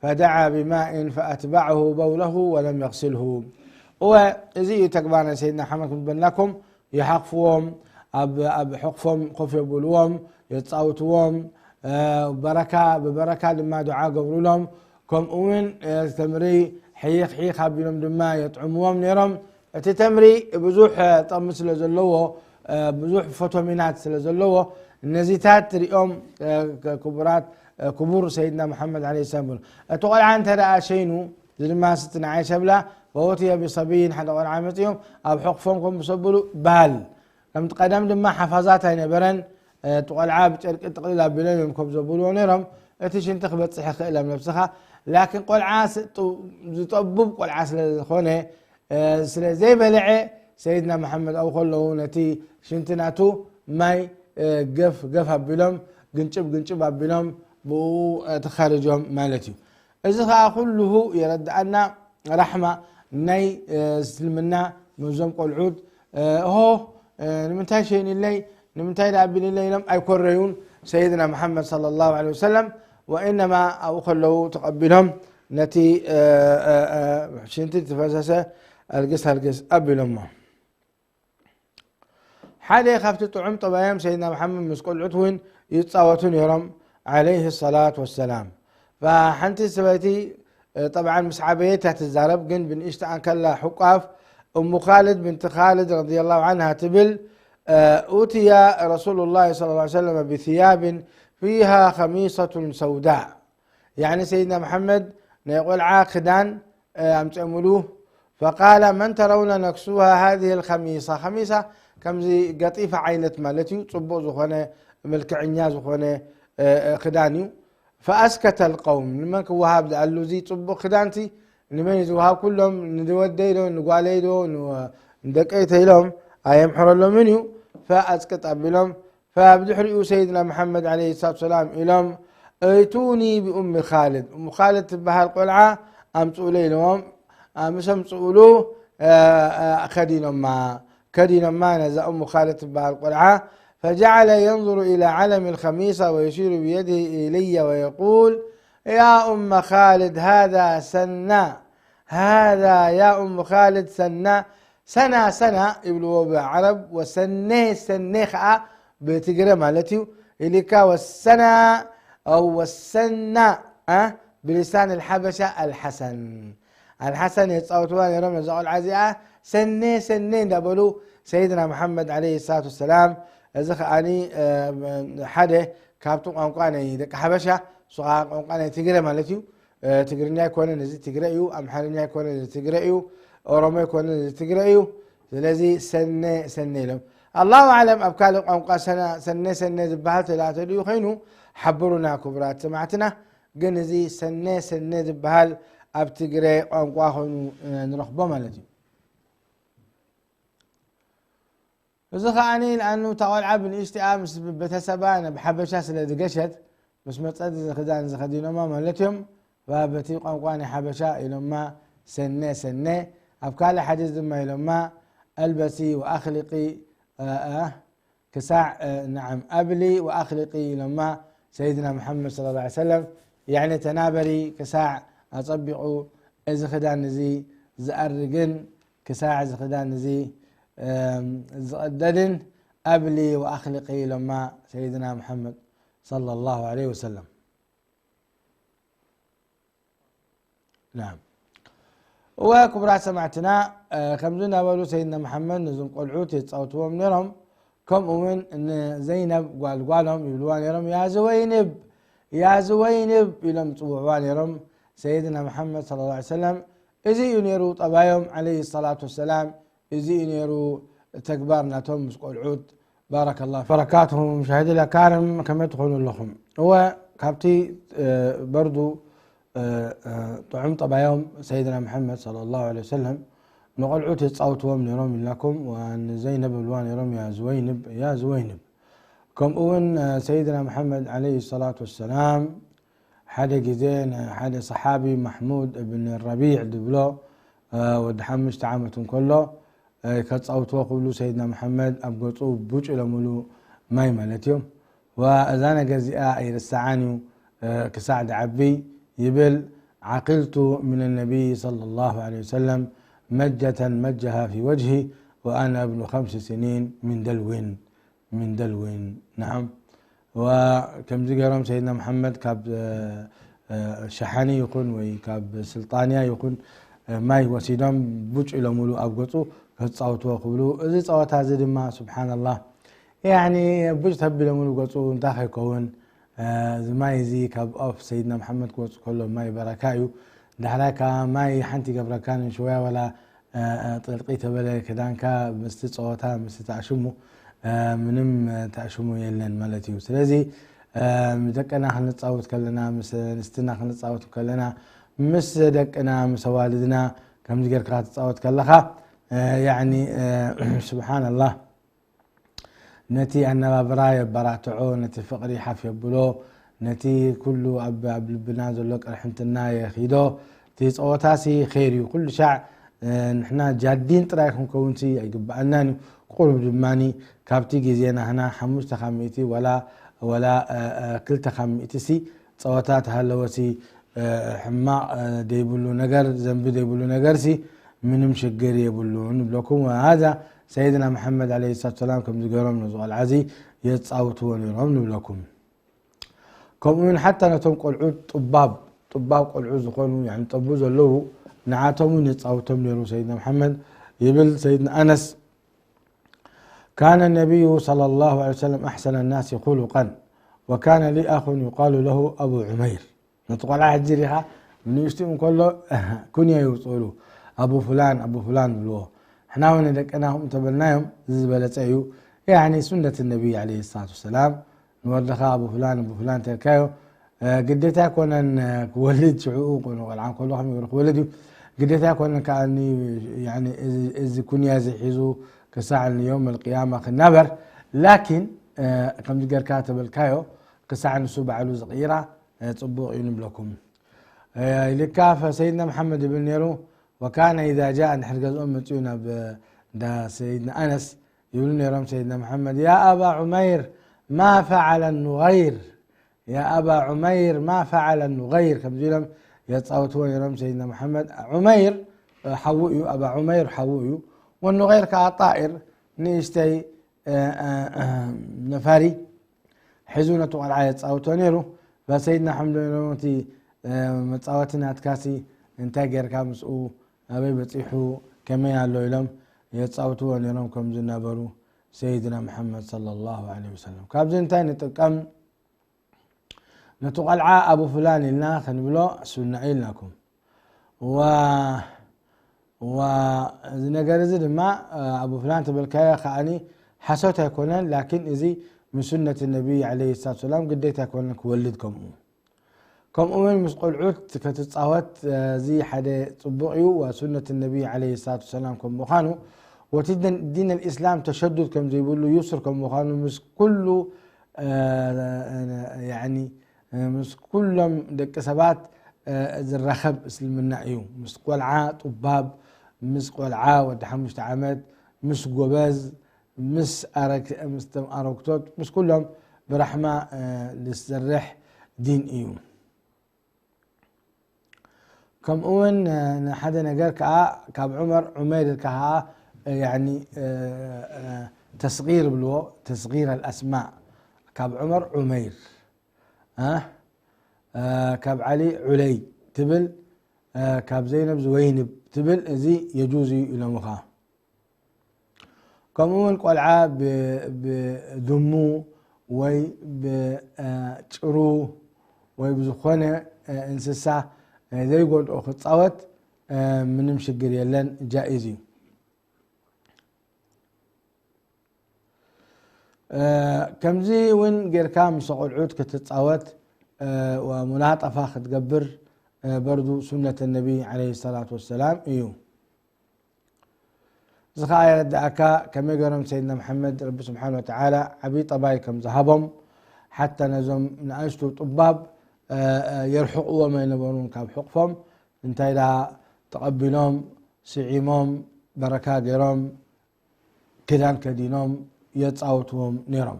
فدعا بماء فأتبعه بوله ولم يغسله. እወ፣ እዚ እዩ ተግባር ናይ ሰይድና ሓመድ ክብል በልናኩም። ይሓቕፍዎም፣ ኣብ ኣብ ሕቕፎም ኮፍ የብልዎም፣ የጻውትዎም፣ እ፣ በረካ ብበረካ ድማ ዱዓ ገብሩሎም። ከምኡ እውን እ፣ ተምሪ ሕይኽ ሕይኽ ኣቢሎም ድማ የጥዕምዎም ነይሮም። እቲ ተምሪ ብዙሕ እ፣ ጥቕሚ ስለ ዘለዎ፣ እ፣ ብዙሕ ፎቶሚናት ስለ ዘለዎ፣ ነዚታት ሪኦም እ፣ ክ- ክቡራት እ፣ ክቡር ሰይድና መሓመድ ዓለይሂ ሰላም በሉ። እቲ ቆልዓ እንተ ደኣ ሸይኑ፣ እዚ ድማ ስቲ ንዓይ ሰብላ፣ ወወትየ ብሰብይን፣ ሓደ ቆልዓ መጺኦም ኣብ ሕቑፎም ከም ብሰብሉ ባል። ከምቲ ቀደም ድማ ሓፋዛት ኣይነበረን። እቲ ቆልዓ ብጨርቂ ጥቕልል ኣቢሎም እዮም ኮፍ ዘብልዎ ነይሮም። እቲ ሽንቲ ክበጽሕ ይኽእል ኣብ ነብስኻ። ላኪን ቆልዓ ስ- ጡ- ዝጠቡብ ቆልዓ ስለ ዝኾነ፣ እ፣ ስለ ዘይበልዐ ሰይድና መሓመድ ኣብኡ ከለዉ ነቲ ሽንቲ ናቱ ማይ፣ እ፣ ገፍ ገፍ ኣቢሎም፣ ግንጭብ ግንጭብ ኣቢሎም ብኡ፣ እ፣ ተኻርጆም ማለት እዩ። እዚ ኸኣ ኩሉሁ የረድኣና ራሕማ ናይ፣ እ፣ እስልምና ምስዞም ቆልዑት፣ እ፣ እሆ፣ እ፣ ንምንታይ ሸይንለይ፣ ንምንታይ ደኣ ኣቢልለይ ኢሎም ኣይኮረዩን ሰይድና መሓመድ ሰለላሁ ዐለይሂ ወሰለም። ወኢነማ ኣብኡ ከለዉ ተቐቢሎም ነቲ፣ እ፣ እ፣ እ፣ ሽንቲ ዝፈሰሰ ኣልግስ ኣልግስ ኣቢሎሞ። ሓደ ካብቲ ጥዑም ጠባዮም ሰይድና መሓመድ ምስ ቆልዑት እውን ይጻወቱ ነይሮም ዓለይሂ ሰላት ወሰላም። ሓንቲ ሰበይቲ ጠብዓን ምስ ዓበየት እያ ትዛረብ፣ ግን ብንእሽተኣን ከላ ሕቋፍ እሙ ካልድ ብንቲ ካልድ ረዲየላሁ ዓንሃ ትብል፣ ኡትያ ረሱሉላህ ሰለላሁ ዐለይሂ ወሰለም ብስያብን ፊሃ ኸሚሰቱን ሰውዳእ። ያዕኒ ሰይድና መሓመድ ናይ ቆልዓ ክዳን ኣምፅኦምሉ። ፈቃለ መን ተረውነ ነክሱሃ ሃዚህ ልኸሚሳ። ኸሚሳ ከምዚ ገጢፋ ዓይነት ማለት እዩ። ፅቡቕ ዝኾነ ምልክዕኛ ዝኾነ ክዳን እዩ። ፈኣስከተ ልቀውም፣ ንመን ክወሃብ ደኣሉ እዚ ፅቡቕ ክዳንቲ ንመን እዩ ዝወሃብ? ኩሎም ንወደይ ዶ ንጓለይ ዶ ንደቀይተ ኢሎም ኣየምሕረሎምን እዩ። ፈኣፅቅጥ ኣቢሎም ፈብድሕሪኡ ሰይድና መሓመድ ዓለይሂ ሰላቱ ሰላም ኢሎም እቱኒ ብኡሚ ኻልድ፣ እሙ ኻልድ ትበሃል ቆልዓ ኣምፅኡለ ኢለዎም። ምስ ኣምፅኡሉ ከዲኖማ ከዲኖማ ነዛ እሙ ኻልድ ትበሃል ቆልዓ። ፈጀዓለ የንظሩ ኢላ ዓለም ልኸሚሳ ወዩሺሩ ብየድህ ኢለየ ወየቁል ያ ኡመ ኻልድ ሃዛ ሰና ሃዛ ያ ኡመ ኻልድ ሰና ሰና ሰና ይብልዎ ብዓረብ ወሰኔ ሰኔ ኸዓ ብትግረ ማለት እዩ። ኢሊካ ወሰና ኣው ወሰና ብልሳን ኣልሓበሻ ኣልሓሰን ኣልሓሰን የፃወትዋ ነይሮም ነዛ ቆልዓ እዚኣ ሰኔ ሰኔ እንዳበሉ ሰይድና መሓመድ ዓለይሂ ሰላቱ ወሰላም። እዚ ከዓኒ ሓደ ካብቲ ቋንቋ ናይ ደቂ ሓበሻ እሱ ከዓ ቋንቋ ናይ ትግረ ማለት እዩ። ትግርኛ ኣይኮነን እዚ ትግረ እዩ። ኣምሓርኛ ኣይኮነን እዚ ትግረ እዩ። ኦሮሞ ኣይኮነን እዚ ትግረ እዩ። ስለዚ ሰነ ሰነ ኢሎም ኣላሁ ኣዕለም ኣብ ካልእ ቋንቋ ሰነ ሰነ ዝበሃል ተላተልዩ ኮይኑ ሓብሩና ክቡራት ሰማዕትና። ግን እዚ ሰነ ሰነ ዝበሃል ኣብ ትግረ ቋንቋ ኮይኑ ንረኽቦ ማለት እዩ። እዚ ከዓኒ ልኣኑ እታ ቆልዓ ብንእሽቲኣ ምስ ቤተሰባ ናብ ሓበሻ ስለ ዝገሸት ምስ መፀት እዚ ክዳን ዝኸዲኖማ ማለት እዮም። በቲ ቋንቋ ናይ ሓበሻ ኢሎማ ሰነ ሰነ። ኣብ ካልእ ሓዲስ ድማ ኢሎማ ኣልበሲ ወኣኽልቂ ክሳዕ ንዓም ኣብሊ ወኣኽልቂ ኢሎማ ሰይድና መሓመድ صلى الله عليه وسلم يعني ተናበሪ ክሳዕ ኣጸቢቑ እዚ ክዳን እዚ ዝኣርግን ክሳዕ እዚ ክዳን እዚ ዝቕደድን ኣብሊ ወኣኽልቂ ኢሎማ ሰይድና መሓመድ صلى الله عليه وسلم። ናም። እወ ክቡራት ሰማዕትና፣ ከምዚ እናበሉ ሰይድና መሓመድ ነዞም ቆልዑት የጻውትዎም ነይሮም። ከምኡ እውን ንዘይነብ ጓል ጓሎም ይብልዋ ነይሮም፣ ያ ዝወይንብ፣ ያ ዝወይንብ ኢሎም ይጽውዕዋ ነይሮም። ሰይድና መሓመድ صلى الله عليه وسلم እዚ እዩ ነይሩ ጠባዮም عليه الصلاة والسلام። እዚ እዩ ነይሩ ተግባር ናቶም ምስ ቆልዑት። ባረከላሁ ፊኩም። በረካቱሁም ሻሂድ ለካርም ከመይ ትኾኑ ኣለኹም? እወ ካብቲ በርዱ ጥዑም ጠባዮም ሰይድና መሓመድ صلى الله عليه وسلم ንቆልዑት የጻውትዎም ነይሮም ኢልናኩም። ንዘይነብ ይብልዋ ነይሮም ያ ዝወይንብ፣ ያ ዝወይንብ። ከምኡ እውን ሰይድና መሓመድ عليه الصلاة والسلام ሓደ ግዜ ንሓደ ሰሓቢ ማሕሙድ እብን ረቢዕ ዝብሎ ወዲ ሓሙሽተ ዓመት እንከሎ ከጻውትዎ ክብሉ ሰይድና መሓመድ ኣብ ገጹ ቡጭ ኢሎምሉ ማይ ማለት እዮም። ወእዛ ነገር እዚኣ ኣይርስዓን እዩ ክሳዕ ድዓቢ ይብል። عقلت من النبي صلى الله عليه وسلم مجة مجها في وجهي وأنا ابن خمس سنين من دلو من دلو نعم ወከምዚ ገይሮም ሰይድና መሓመድ ካብ ሸሓኒ ይኹን ወይ ካብ ስልጣንያ ይኹን ማይ ወሲዶም ቡጭ ኢሎምሉ ኣብ ገጹ ከጻውትዎ ክብሉ፣ እዚ ጸወታ እዚ ድማ ስብሓንላህ ያኒ ቡጭ ተቢሎምሉ ገጹ እንታይ ከይከውን፣ እዚ ማይ እዚ ካብ ኣፍ ሰይድና መሓመድ ክወጽእ ከሎ ማይ በረካ እዩ። ዳሕራይ ከኣ ማይ ሓንቲ ይገብረካን ሽወያ ወላ ጥልቂ ተበለ ክዳንካ ምስቲ ጸወታ ምስቲ ተኣሽሙ ምንም ተኣሽሙ የለን ማለት እዩ። ስለዚ ምስ ደቅና ክንጻወት ከለና፣ ምስ ኣንስትና ክንጻወት ከለና፣ ምስ ደቅና፣ ምስ ኣዋልድና ከምዚ ጌርካ ክትጻወት ከለኻ ያኒ ስብሓንላህ ነቲ ኣነባብራ የበራትዖ፣ ነቲ ፍቕሪ ሓፍ የብሎ፣ ነቲ ኩሉ ኣብ ኣብ ልብና ዘሎ ቅርሕንትና የኺዶ። እቲ ጸወታሲ ኸይር እዩ። ኩሉ ሻዕ ንሕና ጃዲን ጥራይ ክንከውንሲ ኣይግብኣናን እዩ። ቁሩብ ድማ ካብቲ ግዜ ናህና ሓሙሽተ ካብ ሚእቲ ወላ ወላ ክልተ ካብ ሚእቲ ሲ ጸወታ ተሃለወሲ ሕማቕ ደይብሉ ነገር ዘንቢ ደይብሉ ነገርሲ ምንም ሽግር የብሉን ንብለኩም። ወሃዛ ሰይድና መሓመድ عليه الصلاة والسلام ከምዚ ገይሮም ነዚ ቆልዓ እዚ የጻውትዎ ነይሮም ንብለኩም። ከምኡ እውን ሓታ ነቶም ቆልዑ ጥባብ ጥባብ ቆልዑ ዝኾኑ ያኒ ጠቡ ዘለዉ ንዓቶም እውን የጻውቶም ነይሩ ሰይድና መሓመድ ይብል ሰይድና ኣነስ። كان النبي صلى الله عليه وسلم أحسن الناس خلقا وكان لي أخ يقال له أبو عمير. ነቲ ቆልዓ ሕጂ ሪኻ ንእሽትኡ እንከሎ ኩንያ ይውፅእሉ ኣቡ ፍላን ኣቡ ፍላን ብልዎ። ሕና እውን ደቅና ከምኡ ተበልናዮም እዚ ዝበለፀ እዩ። ያኒ ሱነት ነቢይ عليه الصلاة والسلام ንወድኻ ኣቡ ፍላን ኣቡ ፍላን ተልካዮ ግዴታ ኣይኮነን ክወልድ ሽዕኡ ቆልዓ እንከሎ ከም ይገሩ ክወልድ እዩ። ግዴታ ኣይኮነን ከዓ እዚ ኩንያ እዚ ሒዙ ክሳዕ ንዮም ኣልቅያማ ክናበር ላኪን ከምዚ ገርካ ተበልካዮ ክሳዕ ንሱ ባዕሉ ዝቕይራ ፅቡቕ እዩ ንብለኩም። ኢልካ ፈሰይድና መሓመድ ይብል ነይሩ። وكان إذا جاء እንድሕር ገዝኦም መፅኡ ናብ እንዳ ሰይድና ኣነስ ይብሉ ነይሮም ሰይድና መሓመድ يا أبا عمير ما فعل النغير يا أبا عمير ما فعل النغير ከምዚ ኢሎም የፃውትዎ ነይሮም ሰይድና መሓመድ። ዑመይር ሓዉ እዩ፣ ኣባ ዑመይር ሓዉ እዩ። ወኑገይር ከዓ ጣኢር ንእሽተይ ነፋሪ ሒዙ ነቲ ቆልዓ የጻውቶ ነይሩ። ፈሰይድና ሓምዶ ነሮም እቲ መጻወቲ ናትካሲ እንታይ ጌርካ ምስኡ ኣበይ በጺሑ ከመይ ኣሎ ኢሎም የጻውትዎ ነይሮም ከም ዝነበሩ ሰይድና መሓመድ صلى الله عليه وسلم። ካብዚ እንታይ ንጥቀም? ነቲ ቆልዓ ኣቡ ፍላን ኢልና ክንብሎ ሱና ኢልናኩም። ዋ ዋ እዚ ነገር እዚ ድማ ኣቡ ፍላን ተበልካዮ ከዓኒ ሓሶት ኣይኮነን፣ ላኪን እዚ ምስ ሱነት ነቢይ ዓለይሂ ሰላቱ ወሰላም ግዴታ ኣይኮነን ክወልድ። ከምኡ ከምኡ እውን ምስ ቆልዑት ከትጻወት እዚ ሓደ ጽቡቕ እዩ። ወሱነት ነቢይ ዓለይሂ ሰላቱ ወሰላም ከም ምዃኑ ወቲ ዲን ኣልኢስላም ተሸዱድ ከም ዘይብሉ ዩስር ከም ምዃኑ ምስ ኩሉ ያኒ ምስ ኩሎም ደቂ ሰባት ዝራኸብ እስልምና እዩ። ምስ ቆልዓ ጡባብ፣ ምስ ቆልዓ ወዲ ሓሙሽተ ዓመት፣ ምስ ጎበዝ፣ ምስ ኣረግ-፣ ምስቶም ኣረግቶት፣ ምስ ኩሎም ብራሕማ፣ እ፣ ዝሰርሕ ዲን እዩ። ከምኡ እውን፣ እ፣ ንሓደ ነገር ከኣ ካብ ዑመር ዑመይር ኢልካ ከኣ፣ እ፣ ያኒ፣ እ፣ እ፣ ተስጊር ይብልዎ፣ ተስጊር ኣልኣስማእ። ካብ ዑመር ዑመይር፣ እ፣ እ፣ ካብ ዓሊ ዑለይ ትብል፣ እ፣ ካብ ዘይነብ ዝወይንብ ትብል፣ እዚ የጁዝ እዩ ኢሎምኻ። ከምኡ እውን ቆልዓ ብ-፣ ብድሙ ወይ ብጭሩ ወይ ብዝኾነ እንስሳ ዘይጎድኦ ክጻወት ምንም ሽግር የለን፣ ጃኢዝ እዩ። ከምዚ እውን ጌርካ ምስ ቆልዑት ክትጻወት ወሙላጠፋ ክትገብር በርዱ ሱነት ነቢ ዓለይሂ ሰላቱ ወሰላም እዩ። እዚ ኸዓ የረድኣካ ከመይ ገይሮም ሰይድና መሓመድ ረቢ ስብሓን ወተዓላ ዓብዪ ጠባይ ከም ዝሃቦም፣ ሓታ ነዞም ንኣሽቱ ጥባብ፣ እ፣ እ፣ የርሕቕዎም ኣይነበሩን ካብ ሕቕፎም። እንታይ ደኣ ተቐቢሎም፣ ስዒሞም፣ በረካ ገይሮም፣ ክዳን ከዲኖም የጻውትዎም ነይሮም።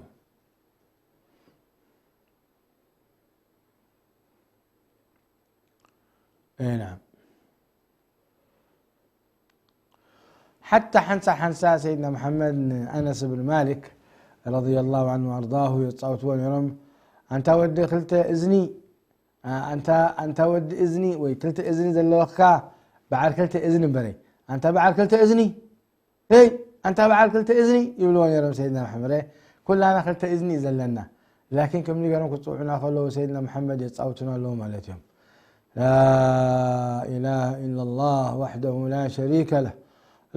እይ፣ ናም። ሓታ ሓንሳ ሓንሳ ሰይድና መሓመድ ንኣነስ ብን ማሊክ ረዲየላሁ ዐንሁ ወኣርዳሁ የጻውትዎ ነይሮም። ኣንታ ወዲ ክልተ እዝኒ፣ ኣ-፣ ኣንታ፣ ኣንታ ወዲ እዝኒ ወይ ክልተ እዝኒ ዘለወካ በዓል ክልተ እዝኒ እምበረይ። ኣንታ በዓል ክልተ እዝኒ፣ ሄይ፣ ኣንታ በዓል ክልተ እዝኒ ይብልዎ ነይሮም ሰይድና መሓመድ። ኩላና ክልተ እዝኒ እዩ ዘለና። ላኪን ከምዚ ገይሮም ክጽውዑና ከለዉ ሰይድና መሓመድ የጻውቱና ኣለዉ ማለት እዮም። لا إله إلا الله وحده لا شريك له،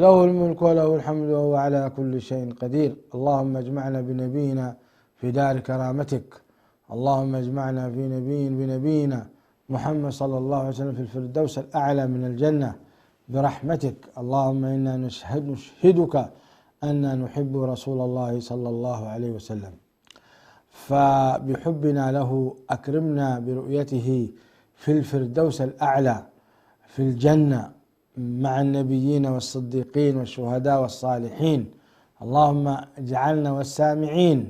له الملك وله الحمد وهو على كل شيء قدير. اللهم اجمعنا بنبينا في دار كرامتك. اللهم اجمعنا في نبي بنبينا محمد صلى الله عليه وسلم في الفردوس الأعلى من الجنة برحمتك. اللهم إنا نشهد، نشهدك أننا نحب رسول الله صلى الله عليه وسلم، فبحبنا له أكرمنا برؤيته في الفردوس الأعلى في الجنة مع النبيين والصديقين والشهداء والصالحين. اللهم اجعلنا والسامعين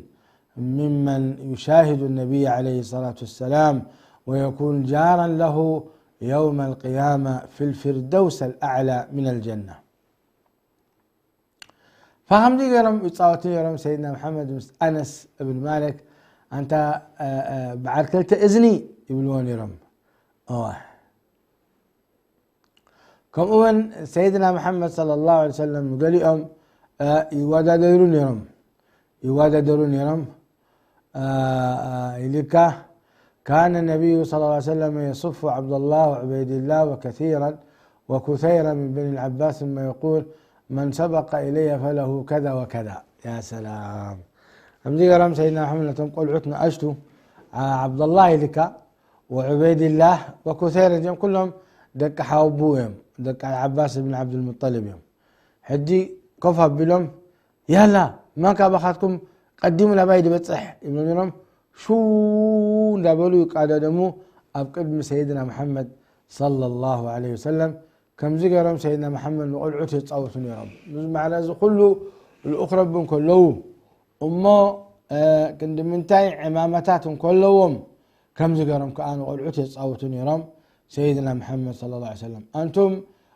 ممن يشاهد النبي عليه الصلاة والسلام ويكون جارا له يوم القيامة في الفردوس الأعلى من الجنة. فخمزي قرم يتصاوتي قرم سيدنا محمد مس أنس بن مالك، أنت، آه، آه، بعد كلت إذني يبلون يرم. أوه. ከምኡ እውን ሰይድና መሓመድ ሰለላሁ ዐለይሂ ወሰለም ገሊኦም፣ እ፣ ይወዳደሩ ነይሮም። ይወዳደሩ ነይሮም። እ፣ እ፣ ኢልካ፣ كان النبي صلى الله عليه وسلم يصف عبد الله وعبيد الله وكثيرا وكثيرا من بني العباس ثم يقول: من سبق إلي فله كذا وكذا. يا سلام. ከምዚ ገይሮም ሰይድና መሓመድ ነቶም ቆልዑት ንኣሽቱ፣ ዓ-፣ ዓብደላህ ኢልካ፣ ወዑበይድላህ ወኩሰይር፣ እዚኦም ኩሎም ደቂ ሓወቦኡ እዮም፣ ደቂ ዓባስ እብን ዓብዱልሙጠሊብ እዮም። ሕጂ ኮፍ ኣቢሎም፣ ያላ፣ መን ካባኻትኩም ቀዲሙ ናባይ ዝበጽሕ? ይብሎም ነይሮም። ሽው እንዳበሉ ይቃደደሙ ኣብ ቅድሚ ሰይድና መሓመድ ሰለላሁ ዐለይሂ ወሰለም። ከምዚ ገይሮም ሰይድና መሓመድ ንቆልዑት የጻውቱ ነይሮም። እዚ ማዕላ እዚ ኩሉ ልኡኽ ረቢ እንከለዉ፣ እሞ፣ እ፣ ክንዲ ምንታይ ዕማመታት እንከለዎም፣ ከምዚ ገይሮም ከኣ ንቆልዑት የጻውቱ ነይሮም። ሰይድና መሓመድ ሰለላሁ ዐለይሂ ወሰለም፣ ኣንቱም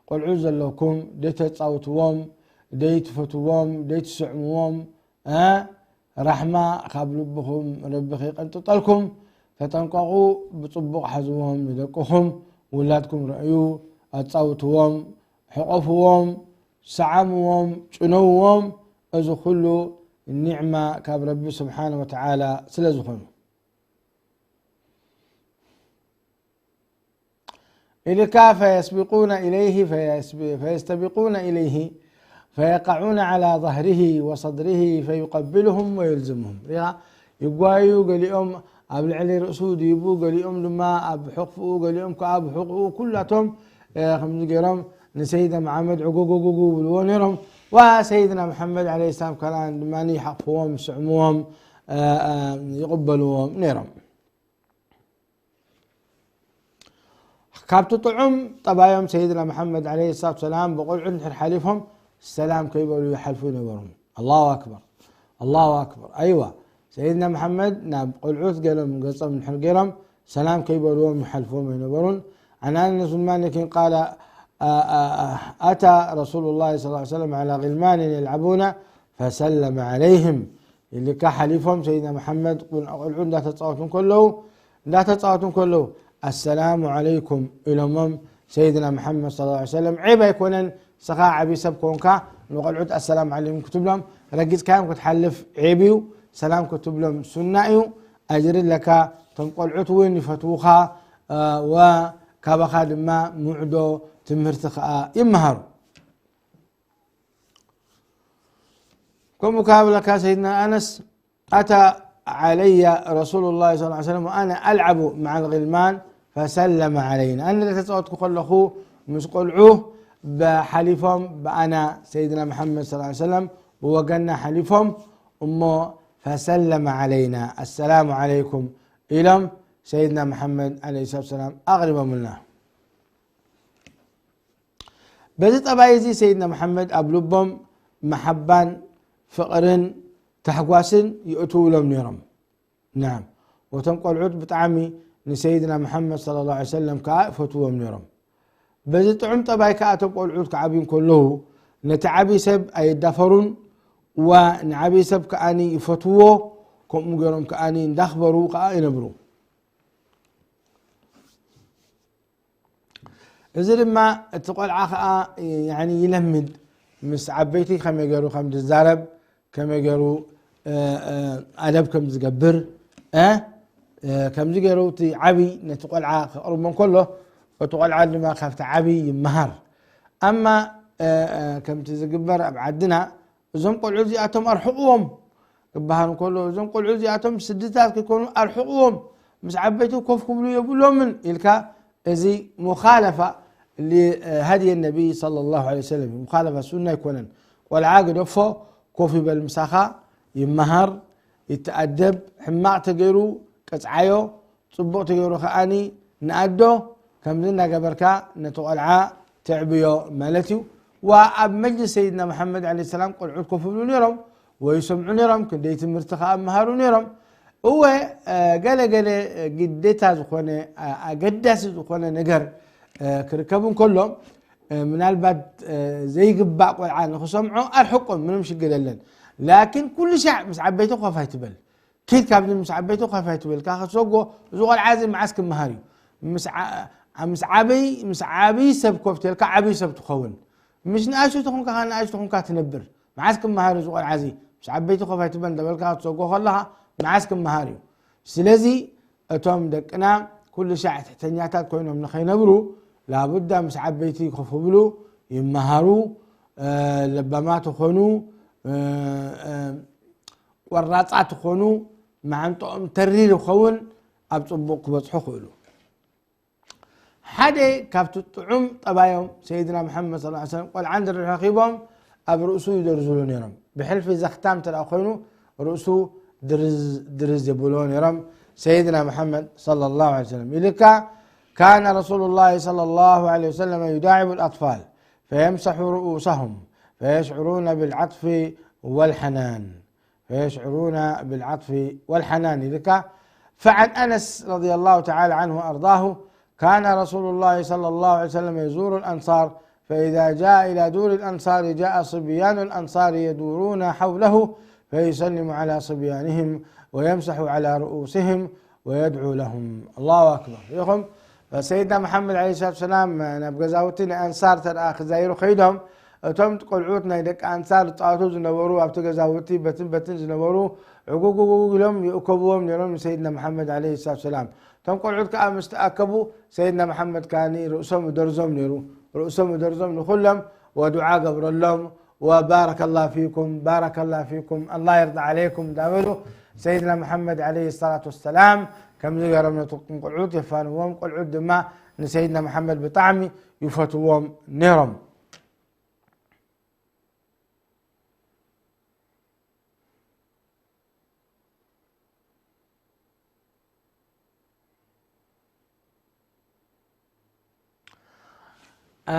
ቆልዑት ዘለኩም፣ ደይተጻውትዎም፣ ደይትፈትዎም፣ ደይትስዕምዎም፣ እ፣ ራሕማ ካብ ልብኹም ረቢ ከይቀንጥጠልኩም ተጠንቀቑ። ብጽቡቕ ሓዝዎም ንደቅኹም፣ ውላድኩም ረእዩ፣ ኣጻውትዎም፣ ሕቆፍዎም፣ ሰዓምዎም፣ ጭነውዎም። እዚ ኩሉ ኒዕማ ካብ ረቢ ስብሓነ ወተዓላ ስለ ዝኾኑ። ኢልካ فيسبقون إليه فيسب-، فيستبقون إليه فيقعون على ظهره وصدره فيقبلهم ويلزمهم. ሪኻ፣ ይጓዩ፣ ገሊኦም ኣብ ልዕሊ ርእሱ ድይቡ፣ ገሊኦም ድማ ኣብ ሕቕፍኡ፣ ገሊኦም ከኣ ኣብ ሕቕኡ፣ ኩላቶም፣ እ፣ ከምዚ ገይሮም ንሰይድና መሓመድ ዕጉጉጉጉ ብልዎ ነይሮም። ዋ ሰይድና መሓመድ ዓለይሂ ሰላም ከኣ ድማ ይሓቕፍዎም፣ ይስዕምዎም፣ እ፣ እ፣ ይቕበልዎም ነይሮም። ካብቲ ጥዑም ጠባዮም ሰይድና መሓመድ ዓለይሂ ሰላቱ ሰላም ብቆልዑ እንድሕር ሓሊፎም ሰላም ከይበሉ ይሓልፉ ነበሩ። ኣላሁ ኣክበር፣ ኣላሁ ኣክበር። ኣይዋ፣ ሰይድና መሓመድ ናብ ቆልዑት ገሎም ገጾም እንድሕር ገይሮም ሰላም ከይበልዎም ይሓልፍዎም ኣይነበሩን። عن أنس بن مالك قال، آه، آه، آه، أتى رسول الله صلى الله عليه وسلم على غلمان يلعبون فسلم عليهم. ኢልካ ሓሊፎም ሰይድና መሓመድ ቆልዑ እንዳተጻወቱ እንከለዉ እንዳተጻወቱ እንከለዉ ኣሰላሙ ዓለይኩም ኢሎሞም ሰይድና መሓመድ صلى الله عليه وسلم። ዒብ ኣይኮነን፣ ንስኻ ዓብዪ ሰብ ኮንካ ንቆልዑት ኣሰላሙ ዓለይኩም ክትብሎም፣ ረጊጽካዮም ክትሓልፍ ዒብ እዩ። ሰላም ክትብሎም ሱና እዩ፣ ኣጅሪ ኣለካ። እቶም ቆልዑት እውን ይፈትዉኻ፣ እ፣ ወካባኻ ድማ ምዕዶ ትምህርቲ ከኣ ይመሃሩ። ከምኡ ካብ ለካ ሰይድና ኣነስ፣ أتى علي رسول الله صلى الله عليه وسلم وأنا ألعب مع الغلمان فسلم علينا። ኣነ ተጻወትኩ ከለኹ ምስ ቆልዑ ብሓሊፎም ብኣና ሰይድና መሓመድ صلى الله عليه وسلم ብወገና ሓሊፎም እሞ فسلم علينا، السلام عليكم ኢሎም ሰይድና መሓመድ عليه الصلاة والسلام ኣቕሪቦምልና። በዚ ጠባይ እዚ ሰይድና መሓመድ ኣብ ልቦም መሓባን ፍቕርን ታሕጓስን የእትውሎም ነይሮም። ናም፣ ወቶም ቆልዑት ብጣዕሚ ንሰይድና መሓመድ صلى الله عليه وسلم ከኣ ይፈትዎም ነይሮም። በዚ ጥዑም ጠባይ ከኣ እቶም ቆልዑት ክዓብዩ እንከለዉ ነቲ ዓብዪ ሰብ ኣይዳፈሩን፣ ዋ ንዓብዪ ሰብ ከኣኒ ይፈትዎ፣ ከምኡ ገይሮም ከኣኒ እንዳኽበሩ ከኣ ይነብሩ። እዚ ድማ እቲ ቆልዓ ከኣ፣ ያኒ፣ ይለምድ፣ ምስ ዓበይቲ ከመይ ገይሩ ከም ዝዛረብ፣ ከመይ ገይሩ፣ እ፣ እ፣ ኣደብ ከም ዝገብር፣ እ፣ እ፣ ከምዚ ገይሩ እቲ ዓብይ ነቲ ቆልዓ ከቕርቦ እንከሎ፣ እቲ ቆልዓ ድማ ካብቲ ዓብይ ይመሃር። ኣማ፣ እ፣ እ፣ ከምቲ ዝግበር ኣብ ዓድና፣ እዞም ቆልዑ እዚኣቶም ኣርሕቕዎም ክበሃል እንከሎ፣ እዞም ቆልዑ እዚኣቶም ስድታት ክኮኑ ኣርሕቕዎም፣ ምስ ዓበይቲ ኮፍ ክብሉ የብሎምን ኢልካ፣ እዚ ሙኻለፋ ሊሀድይ ነቢይ صلى الله عليه وسلم እዩ። ሙኻለፋ ሱና ኣይኮነን። ቆልዓ ግደፎ፣ ኮፍ ይበል ምሳኻ፣ ይመሃር፣ ይተኣደብ፣ ሕማቕ ተገይሩ ቅጽዓዮ፣ ጽቡቕ ተገይሩ ከኣኒ ንኣዶ ከምዚ እናገበርካ ነቲ ቆልዓ ተዕብዮ ማለት እዩ። ወኣብ መጅልስ ሰይድና መሓመድ ዓለይሂ ሰላም ቆልዑት ኮፍ ይብሉ ነይሮም ወይሰምዑ ነይሮም፣ ክንደይ ትምህርቲ ከኣ ይመሃሩ ነይሮም። እወ፣ እ፣ ገለ ገለ ግዴታ ዝኾነ፣ እ፣ ኣገዳሲ ዝኾነ ነገር፣ እ፣ ክርከብ እንከሎ፣ እ፣ ምናልባት፣ እ፣ ዘይግባእ ቆልዓ ንኽሰምዖ ኣርሕቆም፣ ምንም ሽግር የለን። ላኪን ኩሉ ሻዕ ምስ ዓበይቲ ኮፍ ኣይትበል። ኪድ ካብዚ ምስ ዓበይቲ ኮፍ ኣይትበል። ካብ ክትሰጎ፣ እዚ ቆልዓ እዚ መዓስ ክመሃር እዩ? ምስ ዓ-፣ ምስ ዓብይ፣ ምስ ዓብይ ሰብ ኮፍ ተልካ ዓብይ ሰብ ትኸውን። ምስ ንኣሽቱ ተኾንካ፣ ከኣ ንኣሽቱ ተኾንካ ትነብር። መዓስ ክመሃር እዚ ቆልዓ እዚ? ምስ ዓበይቲ ኮፍ ኣይትበል እንዳበልካ ክትሰጎ ከለኻ፣ መዓስ ክመሃር እዩ? ስለዚ እቶም ደቅና ኩሉ ሻዕ ትሕተኛታት ኮይኖም ንኸይነብሩ፣ ላቡዳ ምስ ዓበይቲ ኮፍ ክብሉ፣ ይመሃሩ፣ እ፣ ለባማት ይኾኑ፣ እ፣ እ፣ ቆራጻት ይኾኑ፣ መዓንጥኦም ተሪር ይኸውን፣ ኣብ ጽቡቕ ክበጽሑ ክእሉ። ሓደ ካብቲ ጥዑም ጠባዮም ሰይድና መሓመድ صلى الله عليه وسلم ቆልዓ እንድሕር ረኺቦም ኣብ ርእሱ ይደርዝሉ ነይሮም። ብሕልፊ ዘኽታም እንተ ደኣ ኮይኑ ርእሱ ድርዝ ድርዝ የብልዎ ነይሮም። ሰይድና መሓመድ صلى الله عليه وسلم ኢልካ كان رسول الله صلى الله عليه وسلم يداعب الأطفال فيمسح رؤوسهم فيشعرون بالعطف والحنان. فيشعرون بالعطف والحنان. ذكا فعن أنس رضي الله تعالى عنه وأرضاه، كان رسول الله صلى الله عليه وسلم يزور الأنصار، فإذا جاء إلى دور الأنصار جاء صبيان الأنصار يدورون حوله فيسلم على صبيانهم ويمسح على رؤوسهم ويدعو لهم. الله أكبر. يخم ሰይድና መሓመድ ዓለይሂ ሰላቱ ወሰላም ናብ ገዛውቲ ናይ ኣንሳር ተደኣ ክዛይሩ ከይዶም፣ እቶም ቆልዑት ናይ ደቂ ኣንሳር ዝጻወቱ ዝነበሩ፣ ኣብቲ ገዛውቲ በትን በትን ዝነበሩ ዕጉጉጉ ኢሎም ይእከብዎም ነይሮም ንሰይድና መሓመድ ዓለይሂ ሰላቱ ወሰላም። እቶም ቆልዑት ከኣ ምስ ተኣከቡ፣ ሰይድና መሓመድ ከኣ ርእሶም ይደርዞም ነይሩ። ርእሶም ይደርዞም ንኹሎም ወዱዓ ገብረሎም። وبارك الله فيكم، بارك الله فيكم، الله يرضى عليكم እንዳበሉ ሰይድና መሓመድ ዓለይሂ ሰላቱ ወሰላም ከምዚ ገይሮም ነቶም ቆልዑት የፋንዎም። ቆልዑት ድማ ንሰይድና መሓመድ ብጣዕሚ ይፈትዎም ነይሮም። እ፣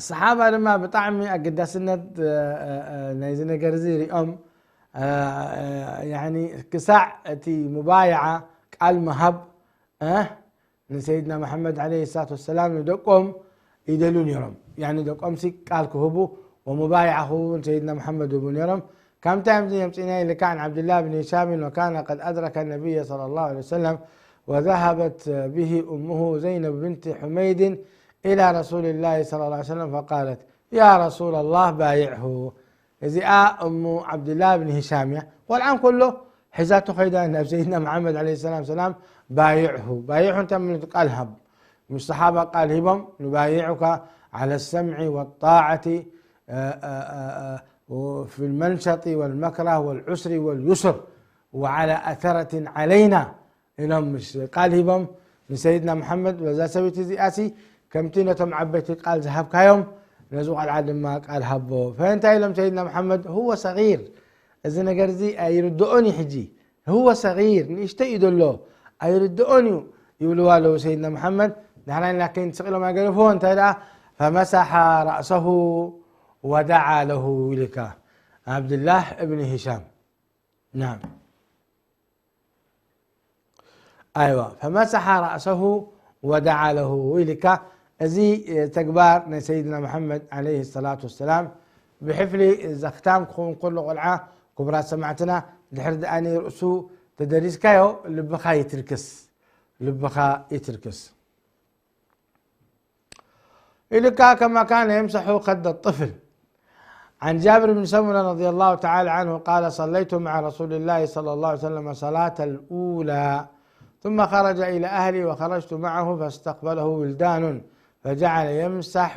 ሰሓባ ድማ ብጣዕሚ ኣገዳስነት፣ እ፣ እ፣ እ፣ ናይዚ ነገር እዚ ሪኦም፣ ያኒ ክሳዕ እቲ ሙባይዓ ቃል ምሃብ ንሰይድና መሓመድ ዓለይሂ ሰላቱ ወሰላም ንደቆም ይደልዩ ነይሮም። ያኒ ደቆምሲ ቃል ክህቡ ወሙባይዓ ክህቡ ንሰይድና መሓመድ ይህቡ ነይሮም። ከምታ እዮም የምፅእና ኢልካ عن عبد الله بن هشام وكان قد أدرك النبي صلى الله عليه وسلم وذهبت به أمه زينب بنت حميد إلى رسول الله صلى الله عليه وسلم فقالت يا رسول الله بايعه. እዚኣ እሙ ዓብድላህ ብን ሂሻም እያ። ቆልዓ እንከሎ ሒዛቶ ከይዳ ናብ ሰይድና መሓመድ ዓለይሂ ሰላም ሰላም ባይዕሁ። ባይዕሁ እንታይ ማለት ቃል ሃብ። ምስ ሰሓባ ቃል ሂቦም ንባይዑካ على السمع والطاعة في المنشط والمكره والعسر واليسر وعلى أثرة علينا ኢሎም ምስ ቃል ሂቦም ንሰይድና መሓመድ በዛ ሰበይቲ እዚኣሲ ከምቲ ነቶም ዓበይቲ ቃል ዝሃብካዮም ነዚ ቆልዓ ድማ ቃል ሃቦ። ፈእንታይ ኢሎም ሰይድና መሓመድ هو صغير እዚ ነገር እዚ ኣይርድኦን እዩ ሕጂ هو صغير ንእሽተይ እዩ ዘሎ ኣይርድኦን እዩ ይብልዋ ኣለዉ ሰይድና መሓመድ። ዳሕራይ ላኪን ስቕ ኢሎም ኣይገደፍዎ እንታይ ደኣ فمسح رأسه ودعا له ኢልካ ዓብድላህ እብኒ ሂሻም نعم أيوة فمسح رأسه ودعا له ኢልካ እዚ ተግባር ናይ ሰይድና መሓመድ عليه الصلاة والسلام ብሕፍሊ ዘኽታም ክኸውን ከሎ ቆልዓ ክቡራት ሰማዕትና ድሕሪ ደኣኒ ርእሱ ተደሪስካዮ ልብኻ ይትርክስ ልብኻ ይትርክስ ኢልካ كما كان يمسح خد الطفل عن جابر بن سمرة رضي الله تعالى عنه قال صليت مع رسول الله صلى الله عليه وسلم صلاة الأولى ثم خرج إلى أهلي وخرجت معه فاستقبله ولدان فجعل يمسح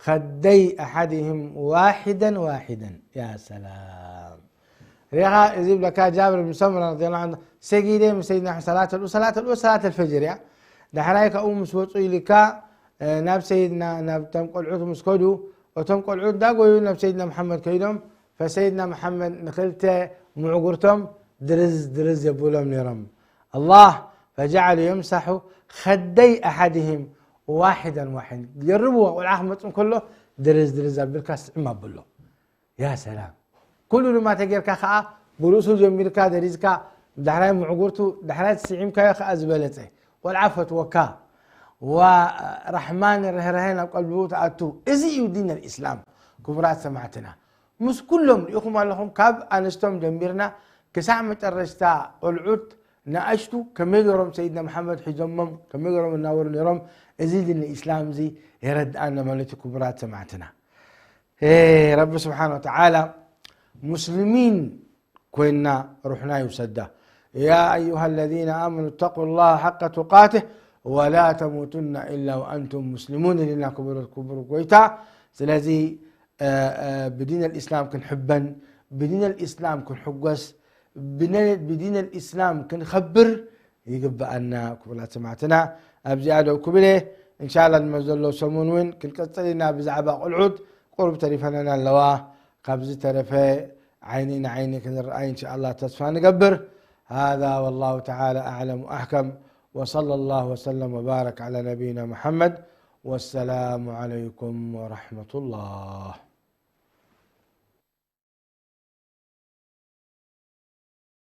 خدي أحدهم واحدا واحدا يا سلام ሪኻ እዚ ብለካ ጃብር ብን ሰምራ ረዲየላሁ ዐንሁ ሰጊደ ምስ ሰይድና ሰላት ልኡ ሰላት ልኡ ሰላት ልፈጅር እያ ዳሕራይ ካብኡ ምስ ወፁ ኢልካ ናብ ሰይድና ናብቶም ቆልዑት ምስ ከዱ እቶም ቆልዑት እንዳጎዩ ናብ ሰይድና መሓመድ ከይዶም ፈሰይድና መሓመድ ንክልተ ምዕጉርቶም ድርዝ ድርዝ የብሎም ነይሮም الله فجعل يمسح خدي أحدهم واحدا واحدا ጀርብዎ ቆልዓ ክመፅ እንከሎ ድርዝ ድርዝ ኣቢልካ ስዕም ኣብሎ يا سلام ኩሉ ድማ ተጌርካ ከዓ ብርእሱ ጀሚርካ ደሪዝካ ዳሕራይ ምዕጉርቱ ዳሕራይ ስዒምካዮ ከዓ ዝበለፀ ቆልዓ ፈትወካ ورحمن ርህራሄ ናብ ቀልቡ ትኣቱ እዚ እዩ ዲን الإسلام ክቡራት ሰማዕትና ምስ ኩሎም ርኢኹም ኣለኹም ካብ ኣንስቶም ጀሚርና ክሳዕ መጨረሽታ ቆልዑት ንኣሽቱ ከመይ ገሮም ሰይድና መሓመድ ሒዞሞም ከመይ ገሮም እናበሩ ነይሮም እዚ ዲን الإسلام እዚ የረድኣና ማለት እዩ ክቡራት ሰማዕትና ረቢ ስብሓን ወተዓላ ሙስሊሚን ኮይና ሩሕና ይውሰዳ يا أيها الذين آمنوا اتقوا الله حق تقاته ولا تموتن إلا وأنتم مسلمون ኢልና ክቡር ክቡር ጎይታ ስለዚ ብዲን الإسلام ክንሕበን ብዲን الإسلام ክንሕጎስ ብዲን الإسلام ክንኸብር ይግብኣና ክቡላት ሰማዕትና ኣብዚኣ ደው ክብል እየ እንሻላ ንመ ዘሎ ሰሙን እውን ክንቀፅል ኢና ብዛዕባ ቆልዑት ቁሩብ ተሪፈነና ኣለዋ ካብዚ ተረፈ ዓይኒ ንዓይኒ ክንረኣይ እንሻላ ተስፋ ንገብር هذا والله تعالى أعلم وأحكم وصلى الله وسلم وبارك على نبينا محمد والسلام عليكم ورحمة الله